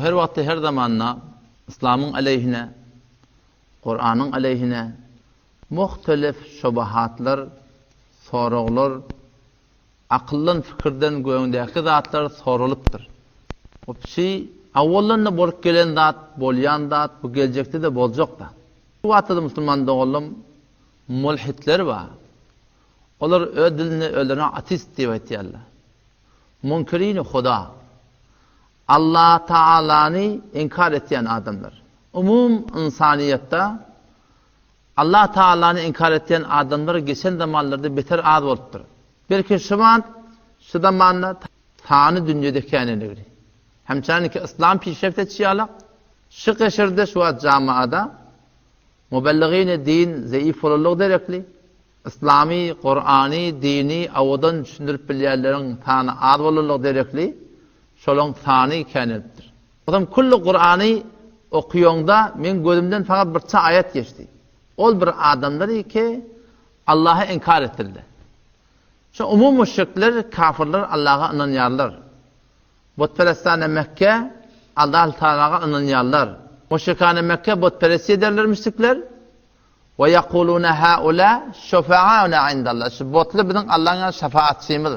Her wagtda her zamanda yslamyň aleýhine, Kuranyň aleýhine muhtelif şubahatlar, soraglar, akyldan fikirden göňdäki zatlar soralypdyr. Şu awaldan-da bolup gelen zat, bolýan zat, bu geljekde-de boljak zat. Şu wagtda-da musulman doganlarym mulhitler bar. Olar öz dilinde özlerine ateist diýip aýtýarlar. Munkirini Huda. Allatagalany inkar etýän adamlar. Umum ynsanyýetde Allatagalany inkar etýän adamlar geçen zamanlarda beter az bolupdyr. Belki şu wagt, şu zamanda sany dünýede käneligi. Hemçaniki yslam pişreft etşi ýalak, şu gyşyrda şu wagt jamaada mubelligini din zeýif bolanlygy derekli, Yslamy, Kurany, dini owadan düşündirip bilýänleriň sany az bolanlygy derekli, şolaň sany känelipdir. Ozam külli Kurany okuýaňda meň gözümden fakat birça aýat geçdi. Ol bir adamlar ki Allahy inkar etdirler. Şu umum müşrikler, kafirler Allaha ynanýarlar. Butperestane Mekke Allah Tagalaga ynanýarlar. Müşrikane Mekke butperestlik ederler müşrikler. We ýekulune haula şufa'auna indallah. Şu butly biziň Allaň ýanynda şefaatçymyz.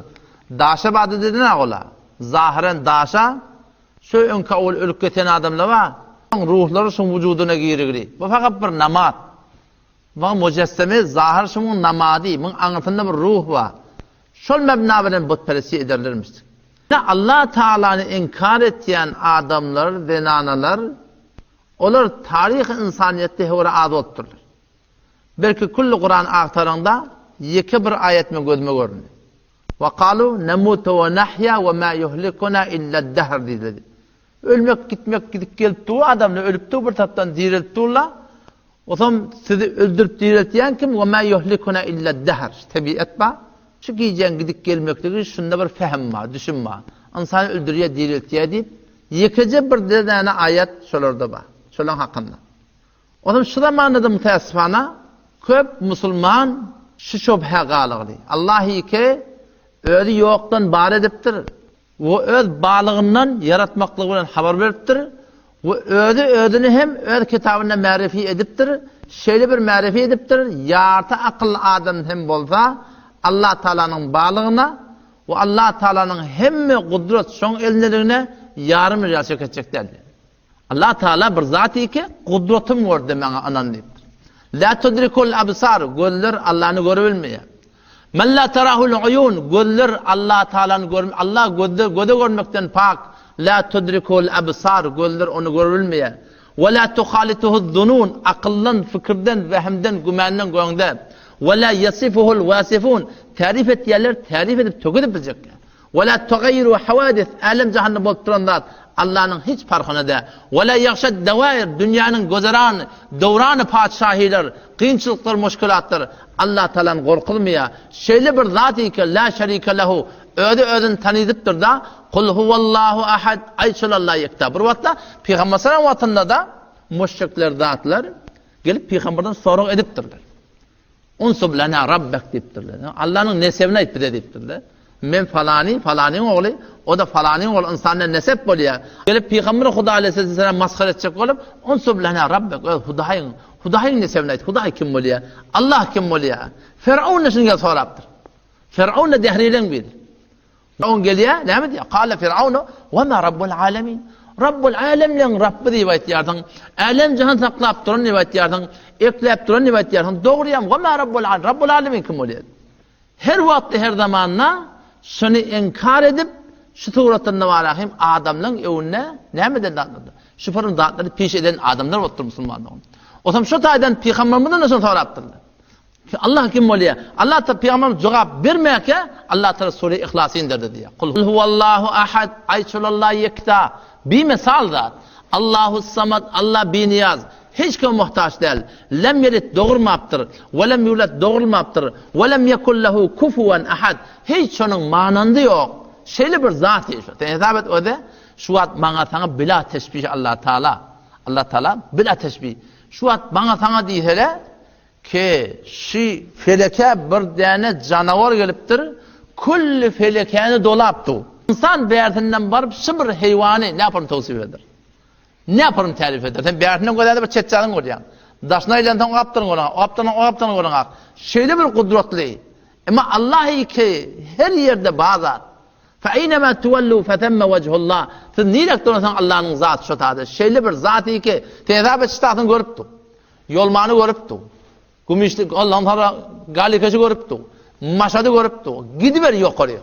Daşa ybadat edenok olar. Zahyren daşa şu öňki owal ölüp geten adamlar bar. Oň ruhlary şuň wujudyna girigli. Bu fakat bir namaz. Bu mujesseme zahyr şuň namazy. Muň aňyrsynda bir ruh bar. Şol mebna bilen butperestlik ederlermiş. Allah Taalany inkar etýän adamlar, zenanalar Olar taryhy ynsanyýetde höwre az bolupdyrlar. Belki külli Kurany agtaraňda ýeke bir aýat meň gözüme göründi. Wa kalu nemutu we nahýa we ma yuhlikuna illad-dahr diýdiler. Ölmek, gitmek, gidip gelip dur adamlar ölüp dur bir tarapdan direlip durlar. Osam sizi öldürip direltýän kim? We ma yuhlikuna illad-dahr. Tebiat bar. Şu gijäň gidip gelmekligi şunda bir fähm bar, düşüm bar. Ynsany öldürýär, direltýär diýip, Ýekeje bir däne aýat şolarda bar. Şolaň hakynda. Onam şu zamanda-da mütäessifana köp musulman şu şübhä galygly. Allah ýeke özi ýokdan bar edipdir we öz barlygyndan ýaratmaklygy bilen habar beripdir we özi özüni hem öz kitabynda märifi edipdir. Şeýle bir märifi edipdir, ýarty akylly adam hem bolsa Allah Taalanyň barlygyna We Allah Taalanyň hemme gudrat şoň elindeligine ýarym rýal şek etjek däldi. Allah Taala bir zat eke, gudratym gör de maňa ynan diýipdir. La tudrikul absar, gözler Allany görüp bilmeýär. Men la tarahul uyun, gözler Allah Taalany gör, Allah gözler göze görmekden pak. La tudrikul absar, gözler ony görüp bilmeýär. We la tuhalituhu zunun, akyldan, fikirden, wehimden, gümandan göňde. We la yasifuhul wasifun, Täryp etýärler, täryp edip töküdip biljekler. We la tugaýýiru hawadis, älem-jahanda bolup duran zat Allanyň hiç parhyna däl. We la ýagşad dawair, dünýäniň gözeran, döwrany patyşahylar, kynçylyklar, muşkilatlar Allah Tagalany gorkuzmaýar. Şeýle bir zat ki, la şerike lehu, özi özüni tanydypdyr-da, Kul huwallahu ahad, aýt şol Alla ýekta. Bir wagtda Pygamber sallam wagtynda-da müşrikler zatlar gelip pygamberden sorag edipdirler. Unsub lana rabbek diýipdirler. Allanyň nesebini aýt bize diýipdirler. Men falany, falanyň ogly, o-da falanyň ogly, ynsandan nesep bolýar. Gelip pygamber Huda aleyhisselam masgara etjek bolup, Unsub lana rabbek, öz Hudaýyň, Hudaýyň nesebini aýt, Hudaý kim bolýar? Allah kim bolýar? Ferowun-da şuny gelip sorapdyr. Ferowun-da dehrileň biri. Oň gelýär, näme diýýär? Kale Firawnu, "Wa ma rabbul alamin?" Rabbul alemleň Rabby diýip aýtýarsyň. Älem jahan saklap duran diýip aýtýarsyň. Ekläp duran diýip aýtýarsyň. Dogryam, "Wa ma rabbul alamin?" Rabbul alamin kim bolýar? Her wagtda, her zamanda şuny inkar edip, şu suratynda barahym adamlaryň öňünde näme eden zatlar? Şu pyryn zatlary piş eden adamlar bolupdyr musulmanlar. Otam şu taýdan pygamberimiz de şony sorapdyrlar. Allah kim bolýar? Allah ta pygamberimiz jogap bermäkä Allah taala sure Ihlasy inderdi diýýär. Kul huwallahu ahad, aýt şol Allah ýekta, bimesal zat. Allahus samad, Allah biniýaz, hiç kime muhtaç däl. Lem ýelit dogurmapdyr, we lem ýulat dogrulmapdyr, we lem ýekun lehu kufuwan ahad, hiç şonuň manandy ýok. Şeýle bir zat şu. Sen hesap et özi, şu wagt maňa saňa bila teşbih Allah taala. Allah taala bila teşbih. Şu wagt maňa saňa diýsele, Ki, şi feleke bir däne janawar gelipdir, külli felekäni dolap dur. Ynsan bärsinden baryp şi bir heýwany näpurny towsif eder. Näparum tärif eder? Sen bärsinden gözäde bir çetjazyň görýäň. Daşyna aýlansaň o gapdalyň görüň, o gapdalyň o gapdalyň görüň. Şeýle bir gudratly. Emma Allah ki her ýerde bar zat. Fe eýnemâ tuwellû fethemme wejhullah. Siz niräk döneseň Allanyň zaty şo taýda. Şeýle bir zaty ki, sen hesap et ştatyny görüp dur. Ýolmany görüp dur. Gümüşli ondan sonra Galikeşi görüp dur. Maşady görüp dur. Gidiber ýokary.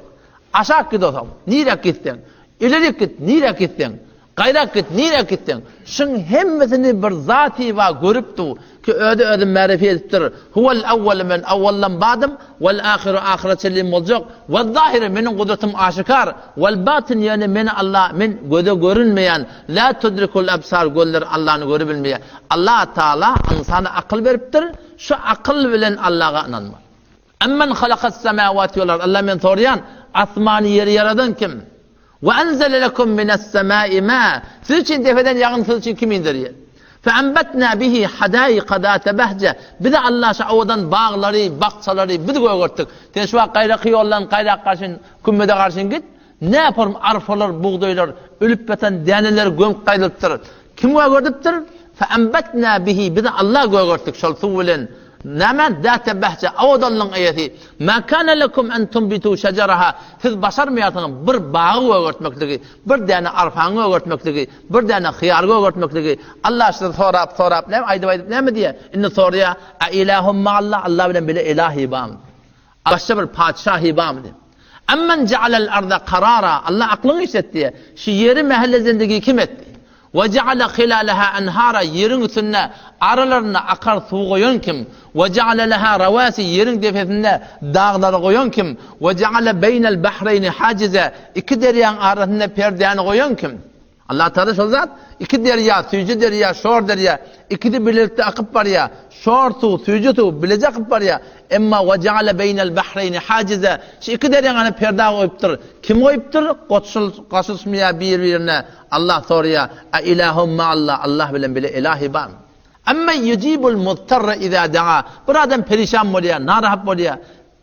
Aşak git osaň, niräk gitseň, ilerik git, niräk gitseň, gaýrak git, niräk gitseň, şuň hemmesini bir zaty bar görüp dur ki özi özün märefi edipdir. Huwel awwal men awwaldan badym, wel ahyru ahyra çenli boljak, wel zahiri meniň gudratym aşikar, wel batyn ýöne meni Allah men göze görünmeýän, la tudrikul absar gözler Allany görübilmeýär. Allah Taala ynsana akyl beripdir, şu akyl bilen Allaga ynanmaly. Emmen halakas semawati wal ard. Allah men soraýan, asmany ýeri ýaradan kim? Ve enzele lekum mines semai ma. Siz üçin depeden ýagyn siz üçin kim inderýär? Fe enbetna bihi hadaika zate behje. Bize Allah şu owadan baglary, bakjalary biz gögertdik. Sen şu wagt gaýraky ýoldan gaýrak garşyn, kümmede garşyn git. Näform arpalar, bugdaýlar, ölüp ýatan däneler gömüp gaýdylypdyr. Kim gögerdipdir? Fe'enbetnâ bihi, bizi Allah gögertdik şol suw bilen. Näme? Zäte behje, owadanlygyň eýesi. Mâ kâne lekum en tunbitû şejeraha, siz başarmaýarsyňyz bir bagy gögertmekligi, bir däne arpany gögertmekligi, bir däne hyýary gögertmekligi. Allah size sorap, sorap, näme aýdyp-aýdyp näme diýýär? Indi soraýar, A ilâhum ma'allah, Allah bilen bile ilahi barmy? Başga bir patyşahy barmy diýip. Amman ja'alal arda karara, Allah aklyňy işlet diýýär. Şu ýeri mähelle zendegi kim etdi? We ja'ala hilalaha anhara, ýeriň üstünde aralarynda akar suw goýan kim? We ja'ala laha rawasi, ýeriň depesinde daglary goýan kim? We ja'ala beýnel bahreýni hajiza, iki derýaň arasynda perdäni goýan kim? Allah Tagala şol zat, iki derýa, süýji derýa, şor derýa, ikisi bilelikde akyp barýar. Şor suw, süýji suw bileje akyp barýar. Emma we ja'ale beýnel bahreýni hajiza, şu iki derýaň arasynda perde goýupdyr. Kim goýupdyr? Goşul, goşulyşmaýar bir-birine. Allah soraýar, A ilahum ma'allah, Allah bilen bile ilahi barmy? Ammen yujibul muztarra iza da'a, bir adam perişan bolýar, narahat bolýar.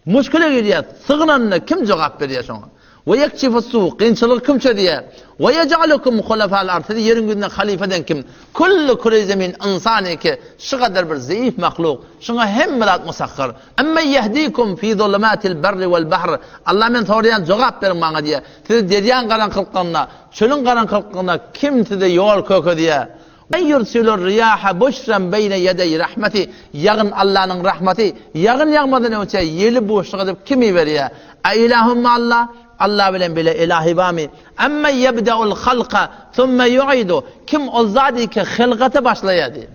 Muşkile girýär, sygynanda kim jogap berýär şoňa? We ýekşifus-su, kynçylygy kim çözýär? We ýej'alukum hulafal ard, sizi ýeriň ýüzünde halyfa eden kim? Kullu küreý zemin ynsan eke, şu gadar bir zeýif mahluk, şuňa hemme zat musahhar. Emmen ýehdikum fi zulumatil berri wal bahr, Allah men soraýan jogap beriň maňa diýýär. Sizi derýaň garaňkylyklarynda, çölüň garaňkylyklarynda kim size ýol kökezýär? Men ýursilur riýaha buşran beýne ýedeý rahmeti, Ýagyn Allanyň rahmaty, ýagyn ýagmadan öňçe ýeli buşluk edip kim iberýär? A ilahum ma'Allah, Allah bilen bile ilahi barmy? Emmen ýebdeul halka summe ýu'idu, Kim ol zady ki hylgaty başlaýar diýip.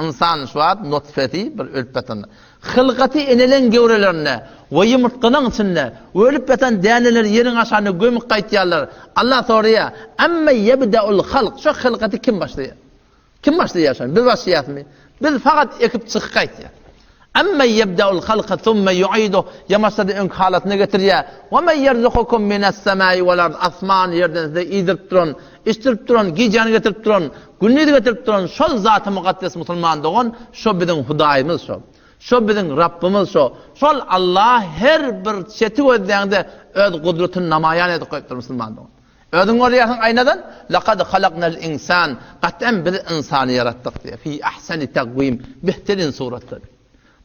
Ynsan şu wagt nutfesi bir ölüp ýatanda. Hylgaty eneleň göwrelerinde we ýumurtgalaň içinde we ölüp ýatan däneleri ýeriň aşagynda gömüp gaýtýarlar. Allah soraýar, Emme ýebdeul halk, şo hylgaty kim başlaýar? Kim başlaýar şony? Biz başlaýasmy? Biz fakat ekip çykyp gaýtýas. Emme ýebdeul halka summe ýuiduh, ýamaşlady öňki halatyna getirýär. We men ýerzukukum minas-semai wal ard, asman ýerden size iýdirip duran, içdirip duran, gijäni getirip duran, Gündiz getirip duran şol Zaty Mukaddes musulman dogan şo biziň Hudaýymyz şo. Şo biziň Rabbymyz şo. Şol Allah her bir çeti gözläňde öz gudratyny namaýan edip goýupdyr musulman dogan. Özüň görýärsiň aýnadan, Lekad halaknal insan, gat'an biz ynsany ýaratdyk diýýär. Fi ahsani takvim, behterin suratda.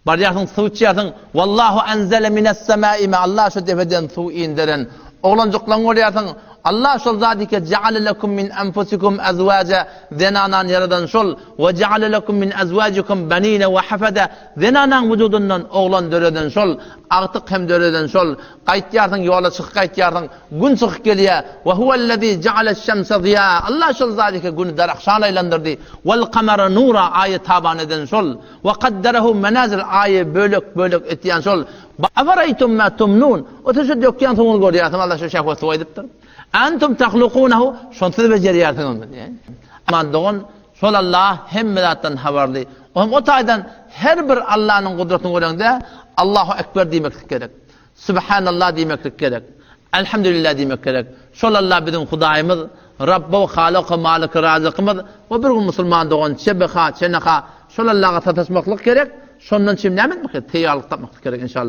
Barýarsyň suw içýärsiň, Wallahu enzele minessemai ma, Allah şu depeden suw inderen. Oglanjyklaň bolýarsyň, Allah şol zady ki jaale lekum min enfusikum azwaja, zenanany ýaradan şol, we jaale lekum min azwajikum banina we hafada, zenanaň wujudyndan oglan döreden şol, agtyk hem döreden şol. Gaýtýarsyň ýola çykyp gaýtýarsyň, gün çykyp gelýär, we huwellezî jaaleş-şemse ziýa, Allah şol zady ki güni darahşan aýlandyrdy, wel-kamara nura, aýy taban eden şol. We kadderehu menazil aýy bölek-bölek etýän şol. Afaraytum ma tumnun. O siz şu dökýän suwuňyzy görýärsiňiz, Allah şu şehwet suwy aýdypdyr. Antum tahlukunahu, şony siz bejerýärsiňizmi diýen. Aman dogan, şol Allah hemme zatdan habarly. Oňam o taýdan her bir Allanyň gudratyny göreňde Allahu ekber diýmeklik gerek. Subhanallah diýmeklik gerek. Elhamdülillah diýmek gerek. Şol Allah biziň Hudaýymyz, Rabby we Halyk we Malyk Razykymyz we bir gün musulman dogan çebeha, çeneha şol Allaha sataşmaklyk gerek. Şondan çim näme etmek gerek? Teýýarlyk tapmaklyk gerek inşallah.